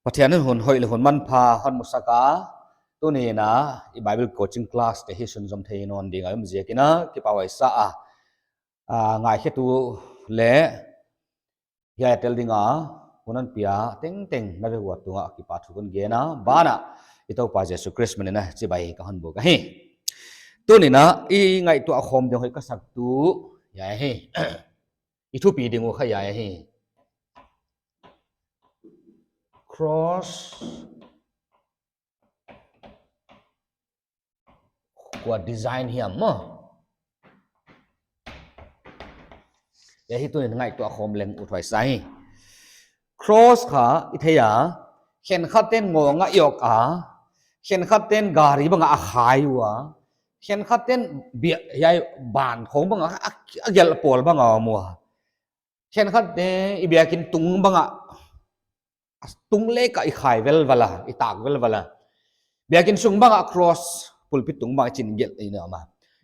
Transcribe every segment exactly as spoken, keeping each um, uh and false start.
Pathian in hun hoih leh hun manpha hon musak a, tuni'n i Bible coaching class te hi sunzom thei nawn ding a om ziakin a kipak huai sa a, a, ngaikhetu leh hiai a tel ding a hun hon pia tengteng na vek uh tungah kipahthu kon gen a, banah i Toupa Jesu Khrist min in chibai ka hon buk ahi. Tuni'n i ngaihtuah khawm ding hoih ka sak tu hiai ahi. I thupi ding uh kha hiai ahi. Cross kua design hiam maw? Hiai hi tuni'n ngaihtuah khawm leng uthuai sa hi. Cross kha i thei a, khenkhat ten ngawng a i awk a, khenkhat ten gari bang a a khai ua, khenkhat ten bia, hiai ban khawng bang a, a, a gelh pawl bang a om ua. Khenkhat te i biakin tung bang a, a tung leh ka i khai velval a, i tak velval a. Biakin sung bang a cross, pulpit tung bang a chin gelh i na om a.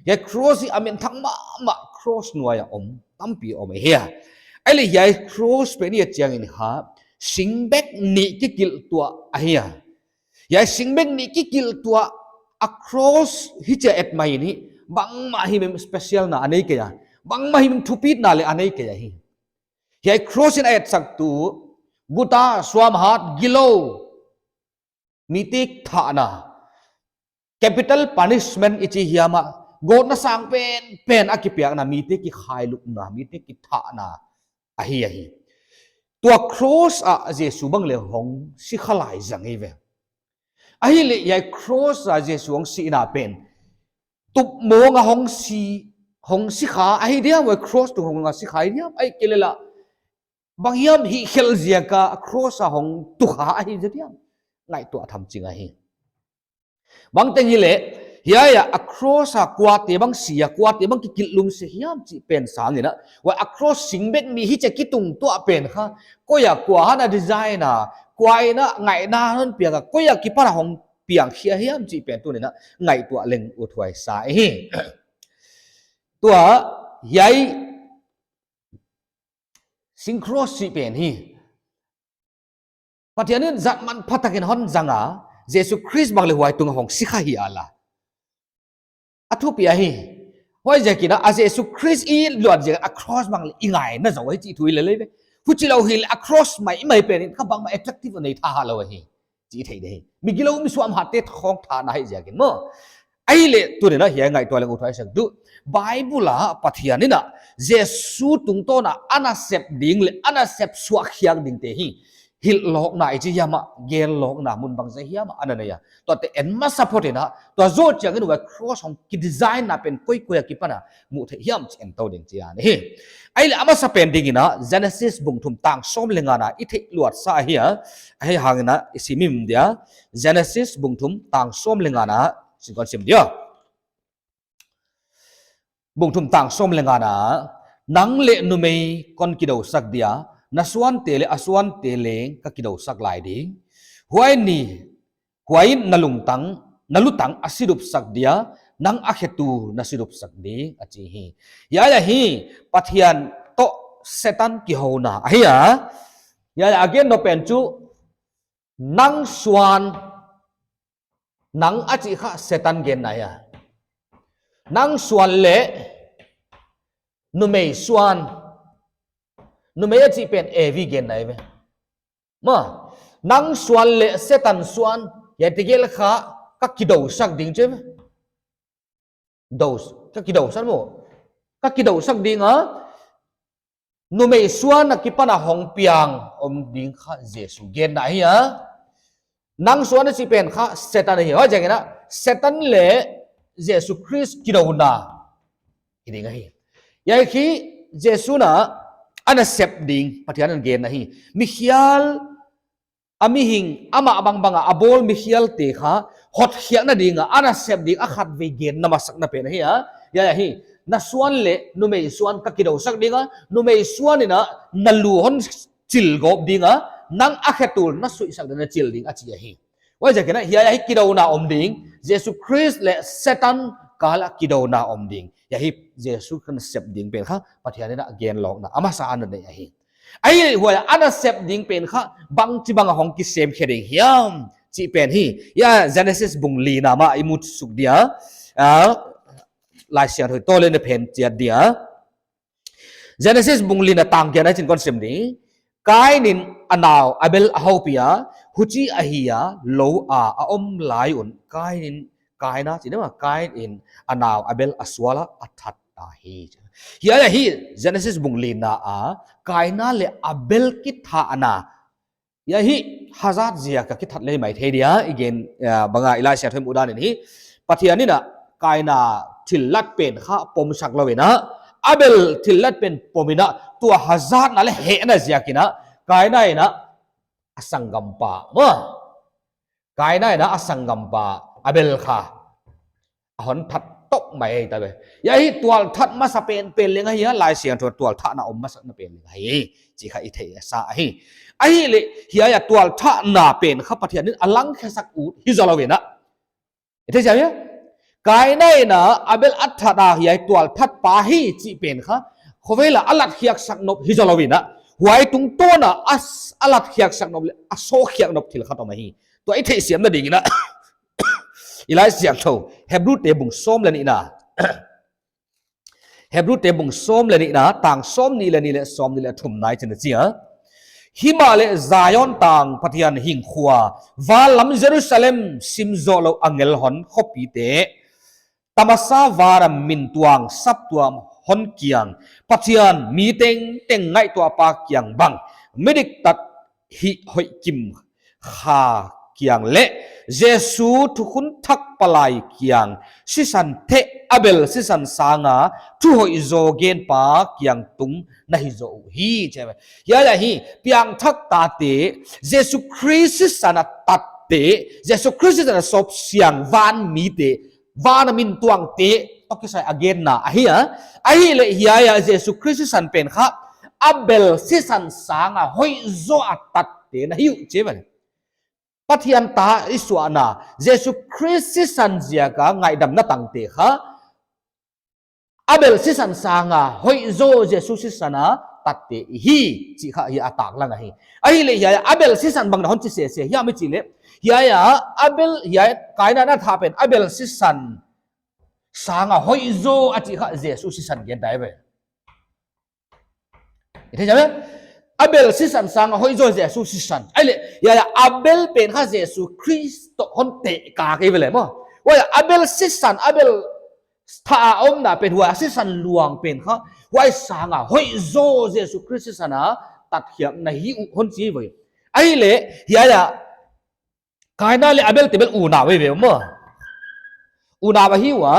Hiai cross hi a minthang mahmah, cross nuai a om tampi om ahi a. Ahihleh hiai cross pen i et chiangin kha, singbek nih kikilh tuah ahi a. Hiai singbek nih kikilh tuah a cross hichia et mai in hi, bangmah himhim special na a nei kei a, bangmah himhim thupitna leh a nei kei ahi. Hiai cross in a etsaktu, guta, suamhat, gilou, mite thahna, capital punishment i chi hiam a, gawtna sang penpen a kipiakna, mite kikhailuhna, mite kithahna ahi ahi. Tua cross ah Jesu bang leh hong si kha lai zang hi ve. Ahihleh hiai cross a Jesu hong sihna pen tupmawng a hong si, hong si kha ahi diam, huai cross tung hong a si kha ahi diam, ahihkeileh bang hiam hihkhelh ziak a cross a hong tu kha ahi zaw diam, ngaihtuah tham ching ahi. Bangteng hileh, hiai a cross a kuate bang si a, kuate bang kikilh lum se hiam chih pen sangin a, huai a cross singbek nih hichia kitung tuah pen kha, koi a kua hon a design a, kua in a ngaihna hon piak a, koi a kipan a hong piang khia hiam chih pen tuni'n ngaihtuah leng uthuai sa hi. Tua hiai sing cross chih pen hi, Pathian in zat manpha takin hon zang a, Jesu Khrist bang leh huai tung a hong si kha hi a la. A thupi ahi. Huaiziakin a, a Jesu Khrist i luat ziak a cross bang leh i ngaina zaw hi chih thu i lei lei ve. Huchilou hileh a cross maimai pen in kha bangmah attractive nei tha lou hi. Chih thei ding hi. Mi gilou mi suamhat te khawng thahna hi ziakin maw. Ahihleh tuni'n hiai ngaihtuah leng uthuai sak tu. Bible a Pathian in a Jesu tungtawn a ana sep ding leh ana sep suak khiak ding te hi hilhlawkna i chi hiam a, genlawkna mun bangzah hiam a ana nei a. Tuate en masa phot in a, tua zoh chiangin huai cross hong kidesign na pen koi koi a kipan a muh theih hiam chih en tou ding chi ahi. Ahihleh a masa pen dingin a Genesis bung thum tang sawm leh ngana i theih luat sa ahi a, ahihhangin a i sim dia. Genesis bung thum tang sawm leh ngana, sim kon sim dia. Bung thum tang sawm leh ngana, nang leh numei kon kidousak dia, na suante leh a suante leng ka kidousak lai ding. Huai ni, huai in na lungtang, na lutang a sidupsak dia, nang a khetul na sidupsak ding a chi hi. Hiai ahi, Pathian toh Setan kihouna ahi a. Hiai a gen nop pen chu, nang suan, nang a chih kha Setan genna ahi a. Nang suan leh numei suan, numei a chih pen Evi genna ahi ve. Maw, nang suan leh Setan suan, hiai tegel kha ka kidousak ding chi ve. Dou, ka kidousak maw. Ka kidousak ding a, numei suan a kipan a hong piang om ding kha Jesu genna ahi a. Nang suan a chih pen kha Setan ahi. Huaiziakin a Setan leh Jesu Khrist kidouna hi ding ahi. Hiai hi Jesu in a ana sep ding Pathian in genna ahi. Mikhial a mihing amah bangbang a a bawl mikhialte kha hotkhiakna ding a ana sep ding a khatvei genna masakna pen ahi a. Hiai ahi, na suan leh numei suan ka kidousak ding a, numei suan in a na lu hon chil gawp ding a, nang a khetul na suihsak ding, na chil ding a chi ahi. Huaiziakin a hiai ahi kidouna om ding, Jesu Khrist leh Setan kal a kidouna om ding. Hiai ahi Jesu Khrist sep ding pen kha Pathian in a genlawkna a masa ana nei ahi. Ahi, huai a nasep ding pen kha bangchibang a hong kisem khe ding hiam chih pen hi. Hiai Genesis bung lina mah i mu suk dia. Ah, Laisiangthou toh leh na phen chiat dia. Genesis bung lina tang giatna chin kon sim ni. Kain in a nau Abel a houpi a, huchi ahi a, lou a a om lai un Kain in, Kaina, chi deuh a, Kain in a nau Abel a sual a, a that ta hi. Hiai ahi, Genesis bung lina a, Kaina leh Abel kithahna. Hiai hi hazat ziak a kithat leh maithei dia, i gen, ah, bang a i Laisiangthou i muh dan in hi. Pathian in a Kaina thillat pen kha pomsak lou in a, Abel thillat pen pom in a, tua hazatna leh hehna ziak in a, Kaina in a a sanggampa, maw. Kaina in a a sanggampa Abel kha a hon that top mai ta ve. Hiai hi tualthat masa pen pen leng ahi a, Laisiangthou tualthahna om masa na pen leng ahi. Chih kha i theisa ahi. Ahihleh, hiai a tualthahna pen kha Pathian in a langkhiasak ut hi zaw lou in a. I thei siam hia? Kaina in a Abel a that a hiai tualthat pa hi chih pen kha khovel a a latkhiaksak nop hi zaw lou in a. Huai tungtawn a a s-, a latkhiaksak nop leh a sawkhiak nop thil khat om ahi. Tua i theihsiamna ding in a. I Laisiangthou, Hebru te bung sawm leh nihna. Hebru te bung sawm leh nihna, tang sawmnih leh nih leh sawmnih leh thumna i chin a chi a. Himahleh Zion tang Pathian hinkhua, van lam Jerusalem sim zoh lou angel hon khopite, tamasa van a min tuang saptuam hon kiang, Pathian mi tengteng ngaihtuahpa kiang bang, midiktat hih hoihkim kha kiang leh Jesu thukhun thak palai kiang, sisan theh Abel sisan sanga thu hoihzaw genpa kiang tung na hi zaw uhi, chi a. Hiai ahi, piangthak tate, Jesu Khrist sisan a tatte, Jesu Khrist sisan a sawpsiang van mite, van a min tuangte toh kisai a genna ahi a. Ahihleh hiai a Jesu Khrist sisan pen kha Abel sisan sanga hoihzaw a tatte na hi uh, chi a. Pathian ta i suahna, Jesu Khrist sisan ziak a ngaihdamna tangte kha Abel sisan sanga hoihzaw Jesu sisan a tatte i hi, chih kha hiai a taklang ahi. Ahihleh hiai a Abel sisan bang na hon chi sese hiam i chih leh, hiai a Abel, hiai Kaina in a that pen Abel sisan sanga hoihzaw a chih kha Jesu sisan gen dai ve. I thei siam hia? Abel sisan sanga hoihzaw Jesu sisan. Ahihleh, hiai a Abel pen kha Jesu Khrist toh hon teh kha kei ve leh maw. Huai a Abel sisan, Abel that a omna pen huai a sisan luang pen kha, huai sanga hoihzaw Jesu Khrist sisan a tatkhiakna hi uh hon chi ve. Ahihleh, hiai a Kaina leh Abel te bel unau ve ve maw. Unau ahi ua.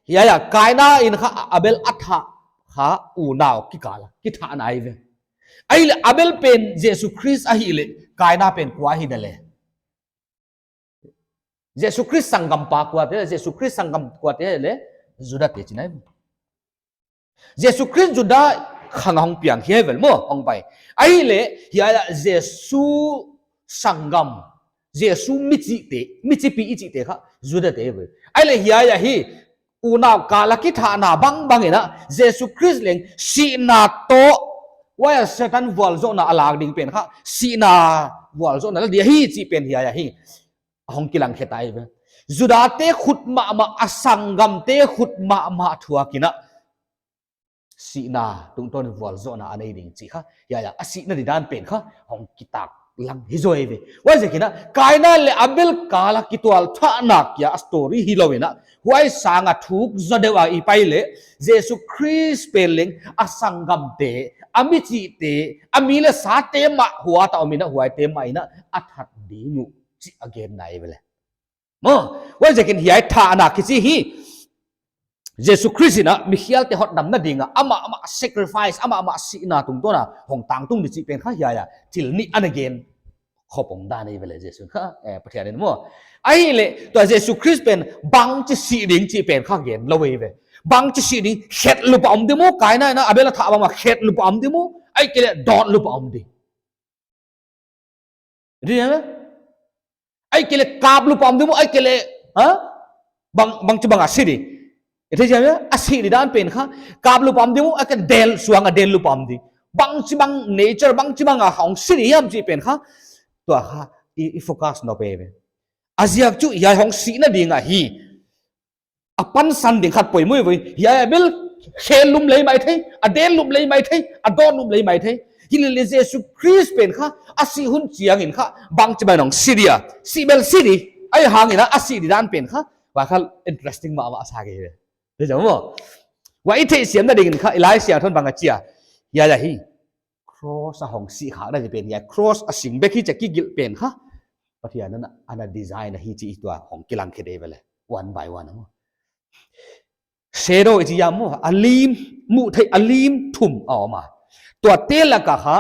Hiai a Kaina in kha Abel a that kha unau kikal a kithahna ahi ve. Ahihleh Abel pen Jesu Khrist ahihleh Kaina pen kua hi dia leh? Jesu Khrist sanggampa kuate, Jesu Khrist sanggam kuate leh Juda te chihna ahi ve. Jesu Khrist Juda khang a hong piang hi ve maw, hong pai. Ahihleh hiai a Jesu sanggam, Jesu michite, michipi i chihte kha Juda te ve. Ahihleh hiai ahi, unau kal a kithahna bangbang in a, Jesu Khrist leng sihna toh, huai a Setan vualzohna a lak ding pen kha, sihna vualzohna la dia hi chih pen hiai ahi. A hong kilang khe ta ahi ve. Judate khut mahmah, a sanggamte khut mahmah thuak in a, sihna tungtawn vualzohna a nei ding chih kha, hiai a, a sihna didan pen kha hong kitaklang hi zaw ve. Huaiziakin a, Kaina leh Abel kal a kitualthahna kia a story hilou in a, huai sanga thuk zaw deuh a i pai leh, Jesu Khrist pen leng a sanggamte, a michite, a mi leh sate mah huat a om in a, huaite mah in a, a that ding uh chih a genna ahi ve leh. Maw, huaiziakin hiai thahna kichi hi, Jesu Khrist in a mikhialte hotdamna ding a, amah, amah sacrifice, amah, amah sihna tungtawn a hong tangtung di chih pen kha hiai a, thil nih ana gen khop om dan ahi ve leh Jesu kha, eh, Pathian in maw. Ahihleh, tua Jesu Khrist pen bangchi sih ding chih pen kha gen lou ahi ve. Bangchi sih ding, khet lup a om di maw, Kaina in a Abel a that bang mah khet lup a om di maw, ahihkeileh dawt lup a om di. Di hia? Ahihkeileh kap lup a om di maw, ahihkeileh, ha? Bang, bangchibang a si di. I thei chiang a, a sih di dan pen kha, kap lup om di maw, a ka del suang a del lup om di. Bangchibang nature, bangchibang a hong si di hiam chih pen kha, tua kha, i, i focus nop eive. A ziak chu, hiai hong sihna ding ahi. A pansan ding khat poimoh ve. Hiai a bel, khel lum lei maithei, a del lum lei maithei, a dawn lum lei maithei. Hilele Jesu Khrist pen kha, a sih hun chiangin kha, bangchibang hong si dia. Sih bel si di, ahihhangin a sih di dan pen kha, huai kha interesting mahmah sa kei. Te jam maw. Huai i theihsiamna dingin kha, i Laisiangthou in bang a chi a. Hiai ahi. Cross a hong sih khakna di pen hiai. Cross a sing bek hi chia kigilh pen kha. Pathian in a, ana design ahi chih tua hong kilang khe di ve le. One by one maw. Shadow i chi hiam maw. A lim, muh theih a lim thum a om a. Tuate laka kha.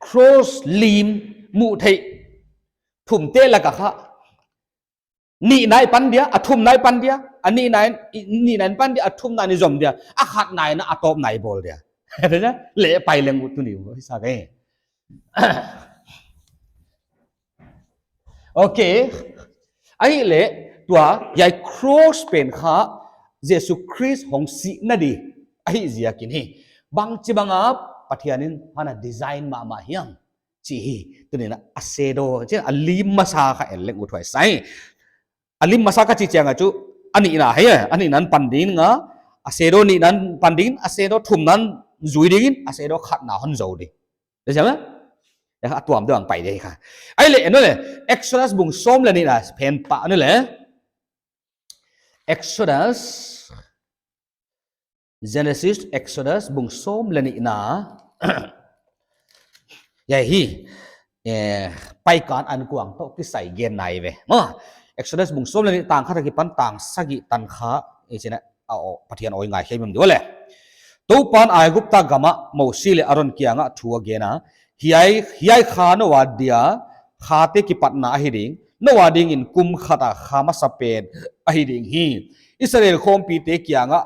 Cross lim muh theih thumte laka kha. Nihna i pan dia, a thumna i pan dia, a nihna in, i, nihna in pan dia, a thumna in zom dia, a khatna in a tawpna i bawl dia. Leh pai leng ut tuni uh, i sa kei. Okay. Ahihleh, tua, hiai cross pen kha, Jesu Khrist hong sihna di, ahih ziakin hi. Bangchibang a, Pathian in, ana design mahmah hiam. Chih hi, tuni'n a shadow, chih a lim masa kha en leng uthuai sa. A lim masa ka chih chiang a chu, a nihna hi, a nihna in pan ding a, a shadow nihna in pan ding, a shadow thumna in zui dingin, a shadow khatna hon zou di. Te jam a? Ya, a tuam deuh a pai di kha. Ahihleh, en le, Exodus bung sawm leh nihna, pen pah en le. Exodus, Genesis, Exodus, bung sawm leh nihna. Hiai hi, eh, Paikan ankuang toh kisai genna ahi ve. Maw, Exodus bung sawm leh nih tang khat akipan tang sagih tan kha, i chih na, a, o, Pathian awi ngaikhe mem di uh le. Toupan Aigupta gama Mosi leh Aron kianga thu a gen a. Hiai, hiai kha nou adia, khate kipatna ahi ding. Nou adingin kum khat a kha masapen ahi ding hi. Israel khawmpite kianga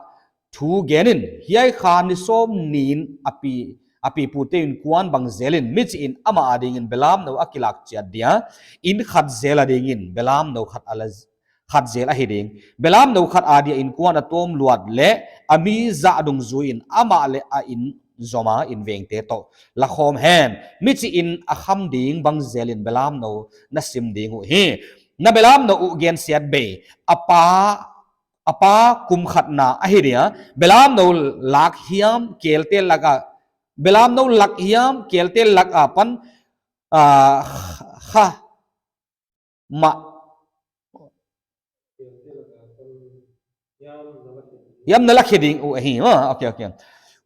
thu genin, hiai kha ni sawm niin a pi, a pipute inkuan bang zelin, michihin amah adingin belamnou a kilak chiat dia, inn khat zel adingin belamnou khat a la, khat zel ahi ding. Belamnou khat adia inkuan a tawm luat leh, a mi zah dungzuiin amah leh a inn zoma invengte toh la khawm hen. Michihin a kham ding bang zelin belamnou na sim ding uh hi. Na belamnou uh gensiat bei, a pa a pa kum khatna ahi dia, belamnou lak hiam kelte laka, belamnou lak hiam kelte laka pan, ah, kha, mah, hiam na la khe ding uh ahi, ah, okay, okay.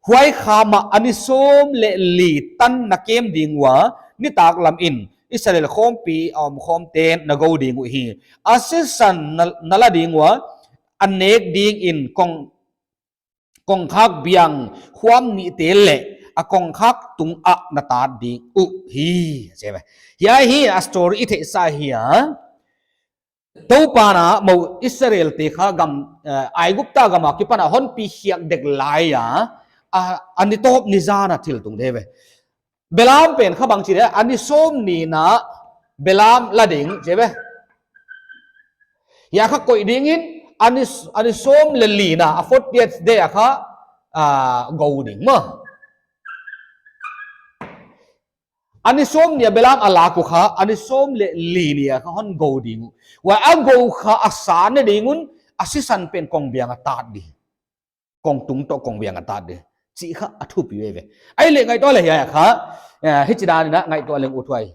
Huai kha mah a ni sawm leh li tan na kem ding ua, nitak lamin, Israel khawmpi a om khawmte na gou ding uh hi. A sisan na, na la ding ua, a nek dingin kong, kongkhak biang khuam nihte leh a kongkhak tungah na tat ding uh hi. Hiai hi a story i theihsa hi a. Toupan a Mo Israelte kha gam, eh, Aigupta gama kipan a hon pi khiak dek lai a, a, a ni tawp ni zan a thil tung di ve. Belam pen kha bangchi dia, a ni sawm nina belam la ding, chi ve. Hiai kha koih dingin, a ni, a ni sawm leh lina, a fortieth day a kha, ah, gou ding maw. A ni sawm nia belam a lak uh kha, a ni sawm leh li nia kha hon gou ding uh. Huai a gou kha a sa ne ding un, a sisan pen kongbiang a tat di. Kongtung toh kongbiang a tat di. Chih kha a thupi ve ve. Ahihleh ngaihtuah leh hiai kha, eh, hichi dan in a ngaihtuah leng uthuai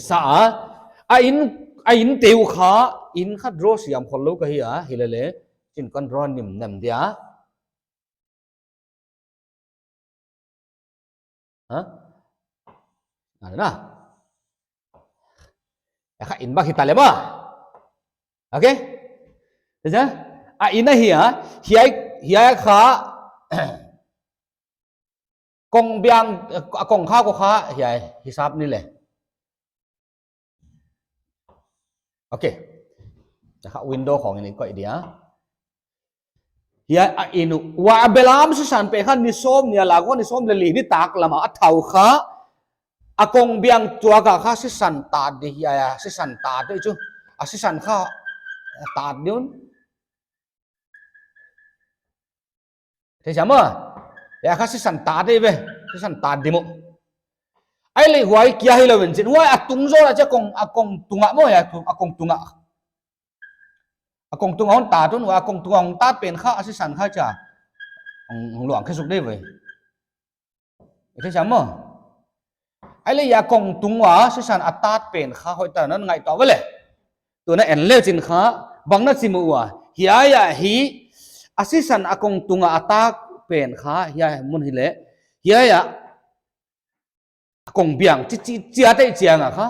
sa a, a inn, a innte uh kha, inn kha draw siam khollou ka hi a, hilele, chin kan draw nim nem dia. Ha? Ana na. Hiai kha inn bang hita leh maw. Okay? Te cha? A inn ahi a, hiai, hiai kha, kongbiang, a kongkhak uh kha, hiai, hisap ni le. Okay. Hiai kha window khong in i koih dia. Hiai a inn uh. Huai a belam sisan pen kha ni sawm nia lak ua ni sawm leh li nitak lama a thau kha. A kongbiang tuak a kha sisan tat di hiai a sisan tat di chu. A sisan kha tat di un. Thei siam maw? Hiai kha sisan tat ei ve. Sisan tat di maw. Ahihleh huai kia hilou in chin. Huai a tung zaw a chia kong, a kong tung a maw, hiai a kong tung a. A kong tung a hon tat un, huai a kong tung a hon tat pen kha, a sisan kha chia. Hong, hong luang khe suk di ve. I thei siam maw? Ahihleh hiai a kong tung ua, sisan a tat pen kha hoihtak in na ngaihtuah ve le. Tuin en le chin kha, bang na chi mu ua. Hiai a hi, a sisan a kong tung a a tat pen kha, hiai mun hi le. Hiai a, a kong biang, chi, chi, chia te chiang a kha.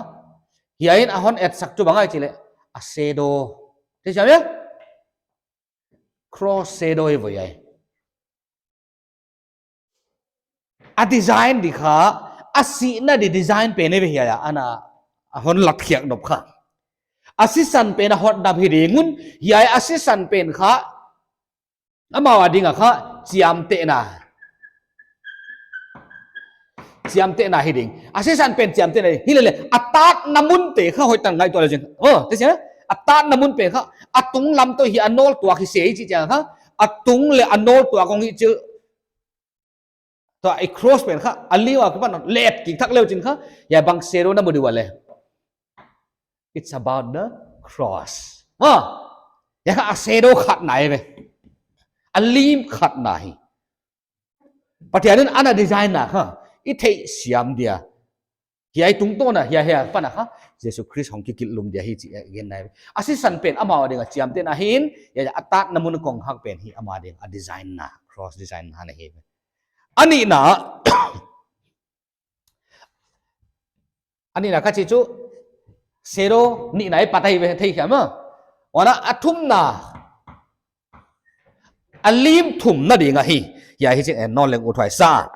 Hiai in a hon etsak chu bang ahia chi le. A shadow. Thei siam maw? Cross shadow hi ve hiai. A design di kha, a sihna di design pen ei ve hiai a, ana, a hon lat khiak nop kha. A sisan pen a hotdam hi ding un, hiai a sisan pen kha, amau a ding a kha, chiamtehna. Chiamtehna hi ding. A sisan pen chiamtehna hi le le, a tatna mun te kha hoihtak in ngaihtuah le chin. Oh, thei siam maw? A tatna mun pen kha, a tunglam toh hi a nawl tuak hi se chi chiang kha, a tung leh a nawl tuak kong hi chu. Tua i cross pen kha, a liu a kipan let kik thak leu chin kha, hiai bang shadow na mu di ua le. It's about the cross. Maw, hiai kha a shadow khatna ei ve. A lim khatna hi. Pathian in ana design na kha, i thei siam dia. Hiai tungtawn a, hiai, hiai, pan a kha, Jesu Khrist hong kikilhlum dia hi chi, eh, gen na ei ve. A sisan pen amau a ding a chiamtehna hi in, hiai, a tatna mun kong hak pen hi amau a ding a design na, cross design na na hi ve. A nihna, a nihna ka chi chu, shadow nihna i pat ahi ve thei hiam a. Huan a thumna, a lim thumna ding ahi. Hiai hi chin en nawn leng ut huai sa.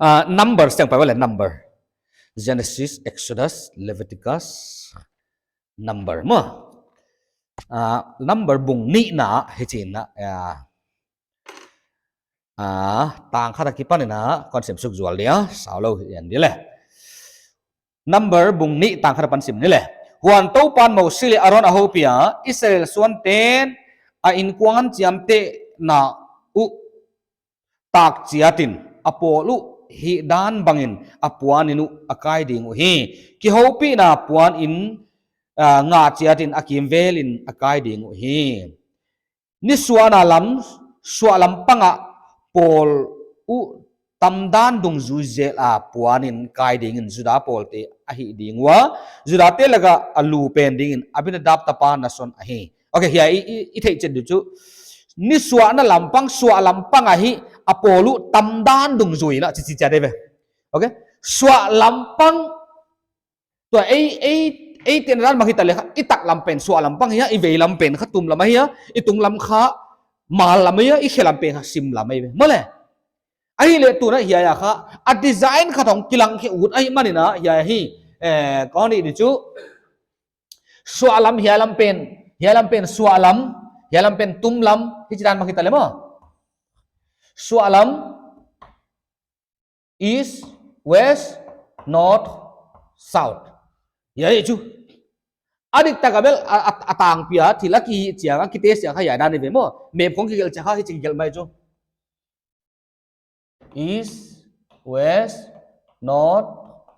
Ah, Number, siang pai ua le Number. Genesis, Exodus, Leviticus, Number maw. Ah, Number bung nihna hi chin a, ah, ah, tang khat a kipan in a, kon sim suk zual dia, sau lou hi en di le. Number bung nih tang khat apan sim ni le. Huan Toupan Mosi leh Aron a houpih a, Israel suanten a inkuan chiamtehna uh tak chiatin, a pawl uh hihdan bangin a puanin uh a kai ding uhi. Kihoupihna puanin, ah, ngah chiatin a kimvelin a kai ding uhi. Nisuahna lam, suahlam panga pawl uh tamdan dungzui zel a puanin kai dingin Juda pawlte ahih ding ua, Judate laka a lu pen dingin Abinadab tapa Nason ahi. Ok, hiai i, i, i theih chet di chu. Nisuahna lampang, suahlam panga hi a pawl uh tamdan dungzui in a chi chi chia de ve. Ok? Suahlam pang Tua ei, ei, ei tenna dan bang hita leh kha, i taklam pen suahlam pang hi a, i veilam pen kha tumlam ahi a, i tunglam kha mallam ahi a, i khelam pen kha simlam ahi ve. Maw le. Ahihleh tuin hiai a kha, a design khat hong kilang khe ut ahihmanin a, hiai hi, eh, kon i di chu. Suahlam hiailam pen, hiailam pen suahlam, hiailam pen tumlam, hichi dan bang hita leh maw. Suahlam, East, West, North, South. Hiai chu. A diktak a bel a, a, a tangpi a, thil a kihih chiang a, kitest chiang kha hiai dan i ve maw. Map khong kigelh chiang kha hichi kigelh mai chu. East, West, North,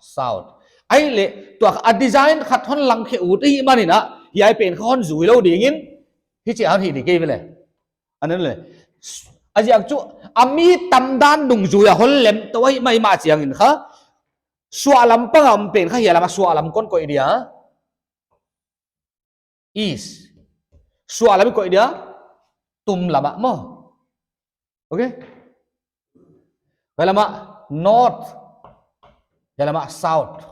South. Ahihleh, tua a design khat hon lang khe ut ahihmanin a, hiai pen kha hon zui lou dingin, hichi a hon hi di kei ve le. Ahi le. A ziak chu, a mi tamdan dungzui a hon lem tou ahihmaimah chiangin kha, suahlam panga om pen kha hiailam a suahlam kon koih dia. East. Suahlam i koih dia, tumlam a maw. Ok? Hiailam a North. Hiailam a South.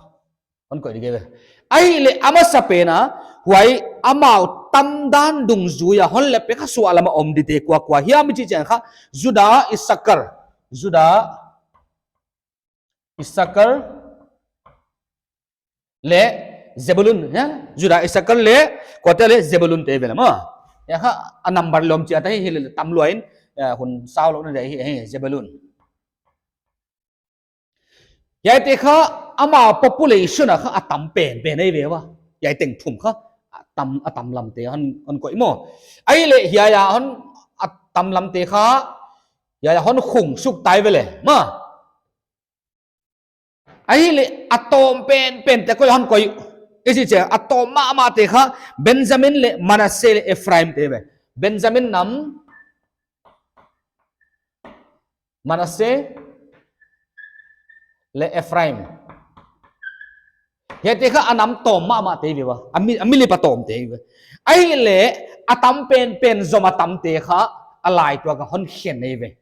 Hon koih di kei ve. Ahihleh a masapen a, huai amau tamdan dungzui a hon lep pen kha suahlam a om dite kuakua hiam i chih chiang kha, Juda, Issakar. Juda, Issakar, leh Zebulun, ya? Juda, Issakar leh, kuate leh Zebulun te ve le maw. Hiai kha, a number lawm chiat ahi, hileh tam lua in, ya, hun sau lou na di hi, hi, Zebulun. Hiaite kha, ama population a kha a tam penpen ahi ve ua. Hiai teng thum kha, a tam, a tamlamte hon, hon koih maw. Ahihleh hiai a hon, a tamlamte kha, Hiai a hon khung suk tai ve leh. Maw. Ahihleh a tawm penpen te koi a hon koih. I chih chiang a tawm mahmah te kha Benjamin leh Manasseh leh Ephraim te ve. Benjamin nam, Manasseh leh Ephraim. Hiaite kha a nam tawm mahmah te ve ua. A mi, a milip a tawm te ve. Ahihleh a tam penpen zom a tam te kha a lai tuak a hon khen ve.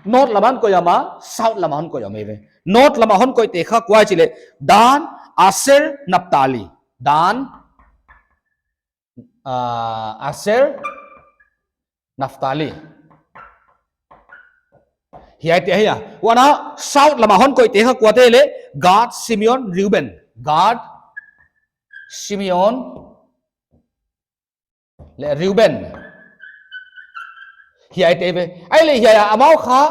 North lam a hon koih a maw, south lam a hon koih a maw ve. North lam a hon koih te kha kua chih leh Dan, Asher, Naphtali. Dan, ah, Asher, Naphtali. Hiaite ahi a. Huan a south lam a hon koih te kha kuate leh Gad, Simeon, Reuben. Gad, Simeon, leh Reuben. Hiaite ve. Ahihleh hiai a amau kha,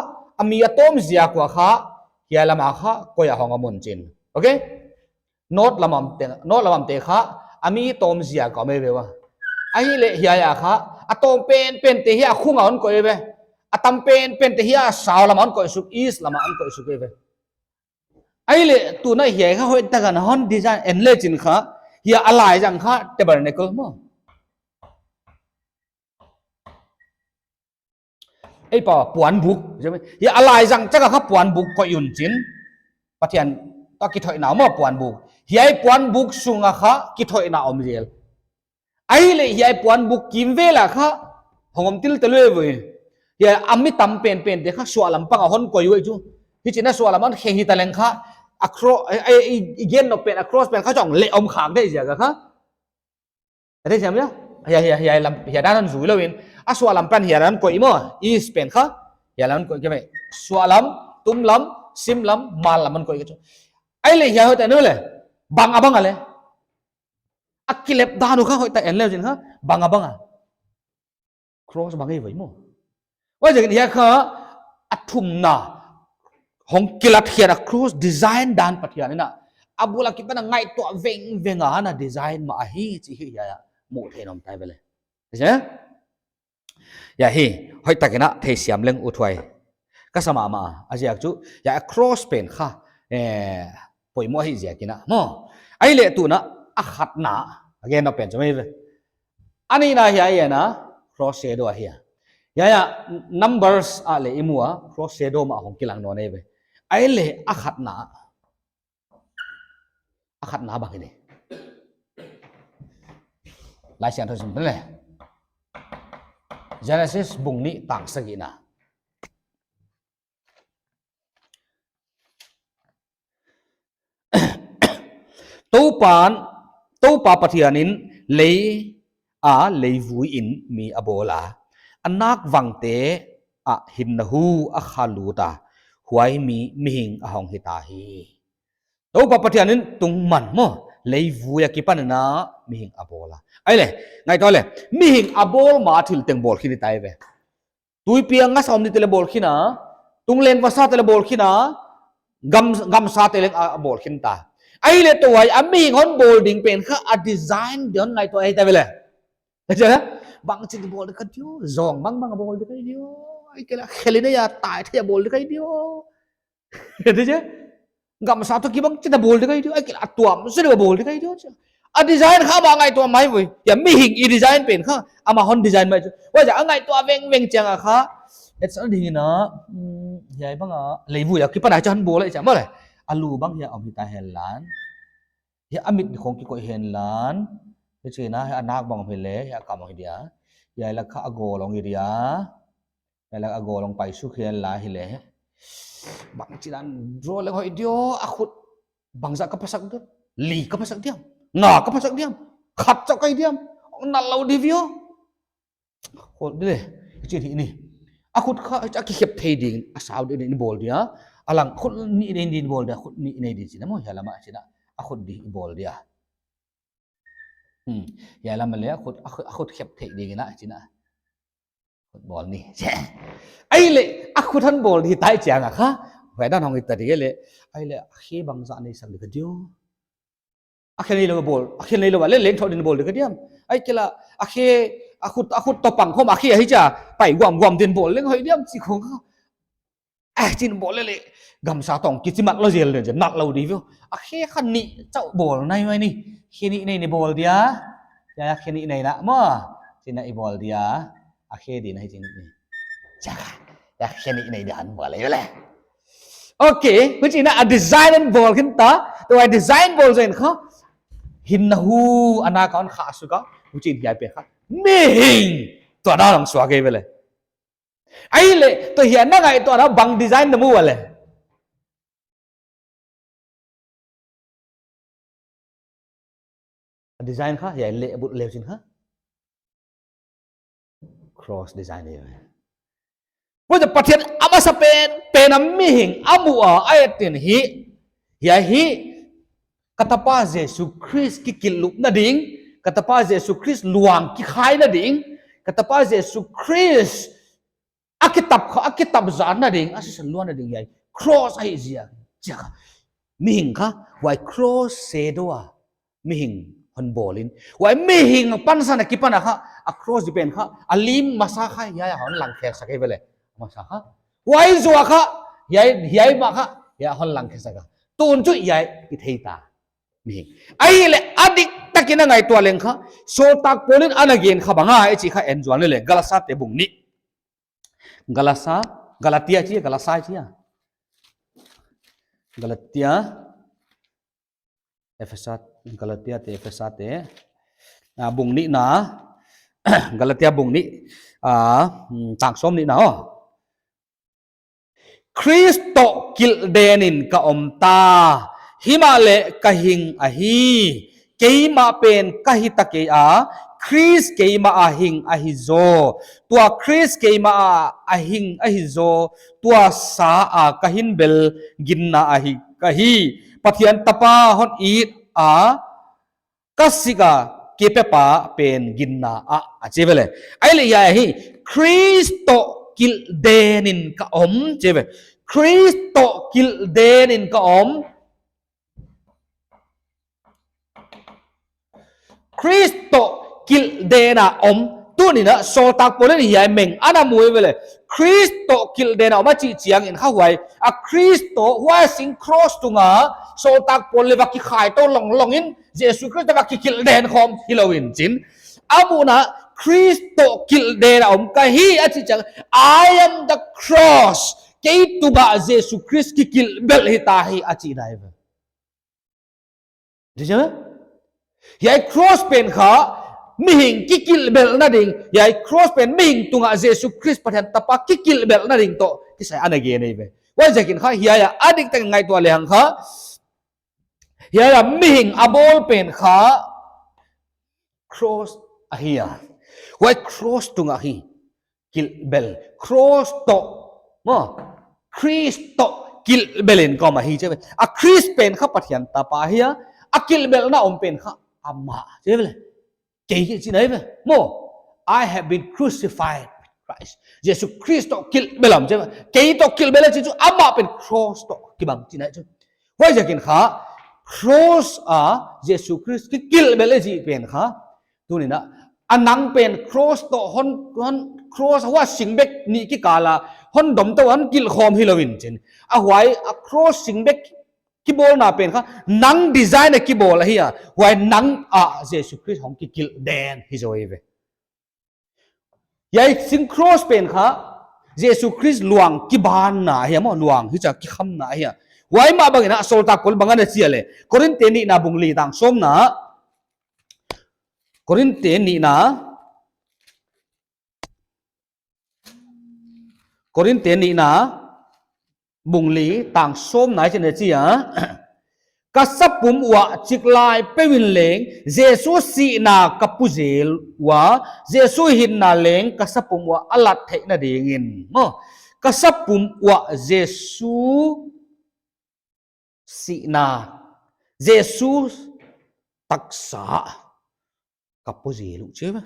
a mi a tawm ziak ua kha, hiai lam a kha, koi a hong om un chin. Okay? North lam a om te, North lam a om te kha, a mi tawm ziak ua om ve ua. Ahihleh hiai a kha, a tawm penpen te hiai a khung a hon koih ve. A tam penpen te hiai a south lam a hon koih suk, east lam a hon koih suk ve. Ahihleh tuna hiai kha hoihtak a na hon design en le chin kha, hiai a laizang kha tabernacle maw. Ei pa puanbuk. Hiai a laizang chak a kha puanbuk koih un chin. Pathian toh kithoihna maw puanbuk. Hiai puanbuk sung a kha kithoihna om zel. Ahihleh hiai puanbuk kimvel a kha hong om tiltel ve ua. Hiai a mi tam penpen te kha suahlam pang a hon koih uh chu. Hichi in a suahlam a hon khe hita leng kha a cro-, a, a, i, i gen nop pen a cross pen kha chong leh om khak deuh ziak a kha. A thei siam ia? Hiai, hiai, hiai lam, hiai dan a hon zui lou in. A suahlam pen hiai dan koih maw. East pen kha. Hiai lam koih kei mai. Suahlam, tumlam, simlam, mallam a hon koih kei chu. Ahihleh hiai hoihtak a na leh. Bang a bang a leh. A kilep dan uh kha hoihtak en le chin kha, bang a bang a. Cross bang ei ve maw. Huaiziakin hiai kha a thumna hong kilat hiai a cross design dan Pathian in a. A bul a kipan a ngaihtuah vengveng a na design mah ahi chih hiai a. Muh theih nawn tai ve leh. Hiai a hi, hoihtak in a theisiam leng uthuai ka sa mahmah a, a ziak chu, hiai a cross pen kha, eh, poimoh hi ziak in a, maw. Ahihleh tuna a khatna, a gen nop pen chu mai ve. A nihna hiai a na, cross shadow ahi a. Hiai a Numbers a leh i mu a, cross shadow mah hong kilang nawn ei ve. Ahihleh a khatna, a khatna bang hi di. Laisiangthou sim pen leh. Genesis bung nih tang sagihna. Toupan, Toupa Pathian in lei a leivui in mi a bawl a. A nakvangte ah hinna hu a kha lut a. Huai mi mihing a hong hita hi. Toupa Pathian in tungman maw, leivui a kipan in a mihing a bawl a. Ahihleh, ngaihtuah leh, mihing a bawl ma thil teng bawl khin hi tai ve. Tuipi a ngasa om di te leh bawl khin a, tunglen vasa te leh bawl khin a, gam, gamsa te leh a, a bawl khin ta. Ahihleh tua a mihing hon bawl ding pen kha a design di hon ngaihtuah ei ta ve leh. Bangchi di bawl di ka diu, zong bangbang a bawl di ka diu, ahihkeileh khelin a ia tai thei a bawl di ka diu. Ti chi. Gamsa toh kibang chih a bawl di ka diu, ahihkeileh a tuam se di bawl di ka diu. A design kha amah ngaihtuah mai ve. Hiai mihing i design pen kha, amah hon design mai chu. Huaiziak a ngaihtuah vengveng chiang a kha. Etsa ding in a, hmm, hiai bang a, leivui a kipan a chan bawl a i chiang maw leh. A lu bang hiai a om hita henla. Hiai a mit khong kikoih henla. Hichi in a, hiai a nak bang om hi leh, hiai a kam om hi dia. Hiai lak kha a gawl om hi dia. Hiai lak a gawl hong pai suk hial lai hi leh. Bangchi dan draw leng hoih diam, a khut bangzah ka pha sak diam. Li ka pha sak diam. Nga ka pha sak diam. Khat chauh ka hi diam. Hong nalh lou di via. Khut di leh. Chi hi ni. A khut kha, a kikhep thei ding, a sau ding i bawl dia. A lang khut nih nei ding i bawl dia, khut nih nei ding chi na maw, hiai lam a chi na. A khut di i bawl dia. Hmm. Hiai lam a leh, a khut, a khut, a khut khep thei ding in a chi na. Khut bawl ni. Ahihleh, a khut hon bawl di tai chiang a kha. Huai dan hong hita di leh. Ahihleh, a khe bangzah nei sak di ka diam. A khe nei lou bawl, a khe nei lou a leh leng thou din bawl di ka diam. Ahihkeileh, a khe, a khut, a khut toh pang khawm a khe ahi chia, pai guamguam din bawl leng hoih diam chi khong kha. Eh, chin bawl lele, gamsa tawng kichi mat lou zel den, nat lou di veu. A khe kha nih chauh bawl nai mai ni. Khe nih nei ni bawl dia. Ya, ya, khe nih nei na maw. Chin na i bawl dia. A khe di na hi chin ni. Cha, ya, khe nih nei dia han bawl le le. Okay, huchi na a design in bawl khin ta. Tua design bawl zen kha. Hinna hu ana ka on kha suka. Huchi in hiai pe kha. Mihing. Tua na lang suak ei vele. Ahihleh, tua hiai na ngaihtuahna bang design na mu ua le. A design kha, hiai le, but leu chin kha. Cross design hi. Pua Pathian a masapen, pen a mihing a mu a, a et in hi. Hiai hi, ka tapa Jesu Khrist kikilh lupna ding, ka tapa Jesu Khrist luang kikhaina ding, ka tapa Jesu Khrist a kitap kha, a kitap zatna ding, a sisan luanna ding hiai. Cross ahi ziak, ziak kha. Mihing kha, huai cross sedoh a. Mihing hon bawl in. Huai mihing pansan a kipan a kha, a cross di pen kha, a lim masa kha, hiai a hon lang khe sak ei vele. Masa kha. Huai zoh a kha, hiai, hiai mah kha, hiai a hon lang khe sak a. Tun chu hiai, i thei ta. Mihing. Ahihleh a diktak in a ngaihtuah leng kha, Sawltak Paul in ana gen kha bang a, i chih kha en zual ni le, Galasa te bung nih. Galasa, Galatia chi, Galasa chi a. Galatia, Efesa, Galatia te, Efesa te. Ah, bung nihna, Galatia bung nih, ah, hmm, tang sawm nihna aw. Khrist toh kilhden in ka om ta, himahleh ka hing ahi, keimah pen ka hita kei a, Khrist keimah a hing ahi zaw. Tua Khrist keimah a hing ahi zaw, tua sa a ka hin bel ginna ahi ka hi. Pathian tapa hon it a, ka sik a kipepa pen ginna ah, a chi vele. Ahihleh hiai hi, Khrist toh kilhden in ka om, chi ve. Khrist toh kilhden in ka om. Khrist toh kilhden a om. Tuni'n a Sawltak Paul in hiai meng ana mu ei vele. Khrist toh kilhden a om a chih chiangin kha huai. A Khrist toh huai sing cross tunga Sawltak Paul leh va kikhai tou longlong in Jesu Khrist va kikilhden khawm hilou in chin. A muhna Khrist toh kilhden a om ka hi a chih chiang. I am the cross. Kei tungah Jesu Khrist kikilhbelh hita hi a chihna ei ve. Di jam? Hiai cross pen kha, mihing kikilhbelhna ding. Hiai cross pen mihing tungah Jesu Khrist Pathian tapa kikilhbelhna ding toh kisai ana gen ei ve. Huaiziakin kha, hiai a diktak ngaihtuah lehang kha. Hiai a mihing a bawl pen kha. Cross ahi a. Huai cross tungah hi. Kilhbel. Cross toh. Maw. Khrist toh kilhbel in ka om ahi chi ve. A Khrist pen kha Pathian tapa hi a. A kilhbelhna om pen kha amah. Chi ve le. Kei kei chihna ei ve. Maw. I have been crucified with Christ. Jesu Khrist toh kilhbel a om chi ve. Kei toh kilhbel a chih chu amah pen cross toh kibang chihna ei chu. Huaiziakin kha, cross a Jesu Khrist kikilhbelh ei chih pen kha. Tuni'n a, a nang pen cross toh hon, hon cross huai singbek nih kikal a, hon dom tou hon kilhkhawm hilou in chin. A huai a cross singbek kibawlna pen kha, nang design a kibawl ahi a, huai nang a Jesu Khrist hong kikilhden hi zaw ei ve. Hiai sing cross pen kha, Jesu Khrist luang kibanna ahi a maw, luang hichia kikhamna ahi a. Huai mah bangin a Sawltak Paul bang ana chi a le. Korinth te nihna bung li tang sawmna. Korinth te nihna. Korinth te nihna. Bung li tang sawmna ah hichi'n a chi a. Ka sapum uah chiklai peuh in leng, Jesu sihna ka pu zel ua, Jesu hinna leng ka sapum uah a lat theihna dingin. Maw, ka sapum uah Jesu sihna, Jesu taksa ka pu zel uh chi ve.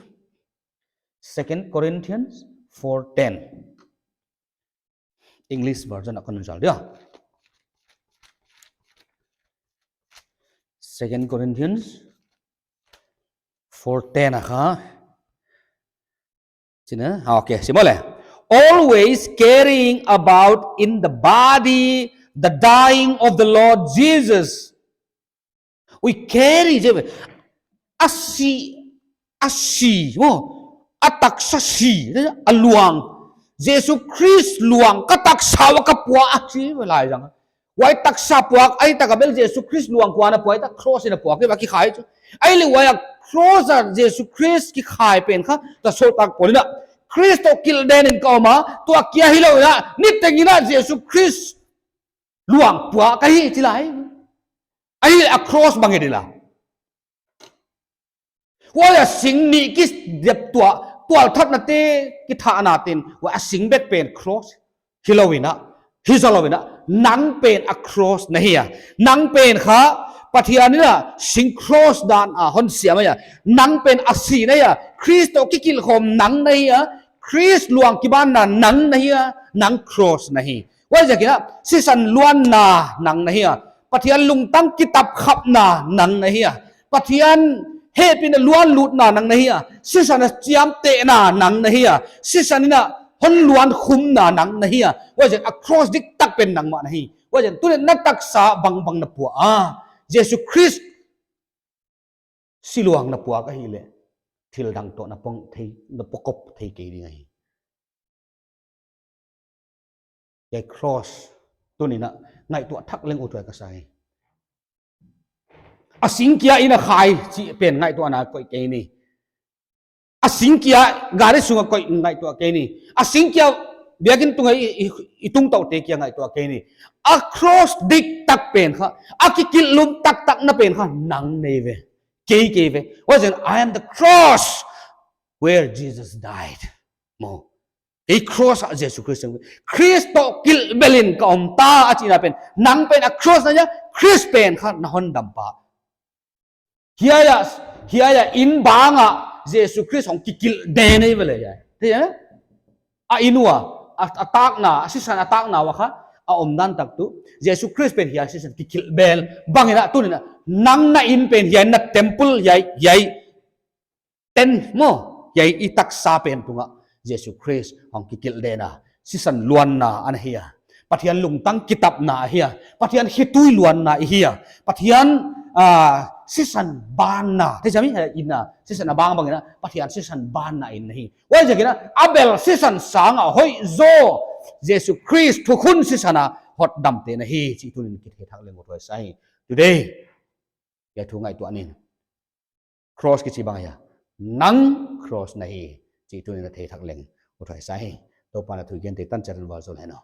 Second Corinthians four ten. English version a kon zal dia. Second Corinthians four ten a kha. Chin a, okay, sim leh. Always carrying about in the body the dying of the Lord Jesus. We carry, chi ve. A si, a si, maw. A taksa si, a luang. Jesu Khrist luang, ka taksa uah ka puak a chi ve lai zang. Huai taksa puak, ahihtak a bel Jesu Khrist luang kua na puak, ahihtak cross in a puak, kei va kikhai chu. Ahihleh huai a cross a Jesu Khrist kikhai pen kha, ta so tak pon in a. Khrist toh kilhden in ka om a, tua kia hilou in a, niteng in a Jesu Khrist luang puak ka hi chi lai. Ahihleh a cross bang hi di la. Huai a sing nih kidep tuah, tualthatna te kithahna ten, huai a sing bek pen cross. Hilou in a, hi zalou in a, nang pen a cross na hi a. Nang pen kha, Pathian in a sing cross dan a hon siam ahi a. Nang pen a si na hi a. Khrist toh kikilhkhawm nang na hi a. Khrist luang kibanna nang na hi a. Nang cross na hi. Huaiziakin a, sisan luanna nang na hi a. Pathian lungtang kitapkhapna nang na hi a. Pathian hehpihna luanlutna nang na hi a. Sisan a chiamtehna nang na hi a. Sisan in a hon luankhumna nang na hi a. Huaiziakin a cross diktak pen nangmah na hi. Huaiziakin tuni'n na taksa bangbang na puak a, Jesu Khrist si luang na puak ahihleh, thil dang toh na pang thei, na pawkop thei kei ding ahi. Hiai cross tuni'n a ngaihtuah thak leng uthuai ka sa hi. A sing kia in a khai chih pen ngaihtuahna koih kei ni. A sing kia gari sung a koih ngaihtuah kei ni. A sing kia biakinn tung a i, i, i tungtaute kia ngaihtuah kei ni. A cross diktak pen kha, a kikilhlum taktak na pen kha nang na hi ve. Kei, kei ve. Huaiziakin, "I am the cross where Jesus died." Maw. Kei cross a Jesu Khrist, Khrist toh kilhbel in ka om ta a chihna pen. Nang pen a cross na hi a, Khrist pen kha na hondampa. Hiai a, hiai a inn bang a Jesu Khrist hong kikilhden ahi ve leh hiai. Thei a? A inn ua, a, a takna, a sisan a takna ua kha, a omdan tak tuh. Jesu Khrist pen hiai sisan kikilhbel. Bang in a, tuni'n a, nang na inn pen hiai na temple hiai, hiai. Tent maw, hiai i taksa pen tung a Jesu Khrist hong kikilhden a, sisan luanna ana hi a. Pathian lungtang kitapna ahi a. Pathian khitui luanna ahi a. Pathian, ah, sisan banna. Thei chiam hi, inn a, sisan a bang bang in a, Pathian sisan banna inn na hi. Huaiziakin a, Abel sisan sang a hoih zaw, Jesu Khrist thukhun sisan a hotdamte na hi, chih tuni'n kithei thak leng uthuai sa hi. Today, hiai thu ngaihtuah ni. Cross kichi bang hia? Nang cross na hi, chih tuni'n a thei thak leng uthuai sa hi. Toupa'n a thu gentehna tan chiat in vualzawl hen aw.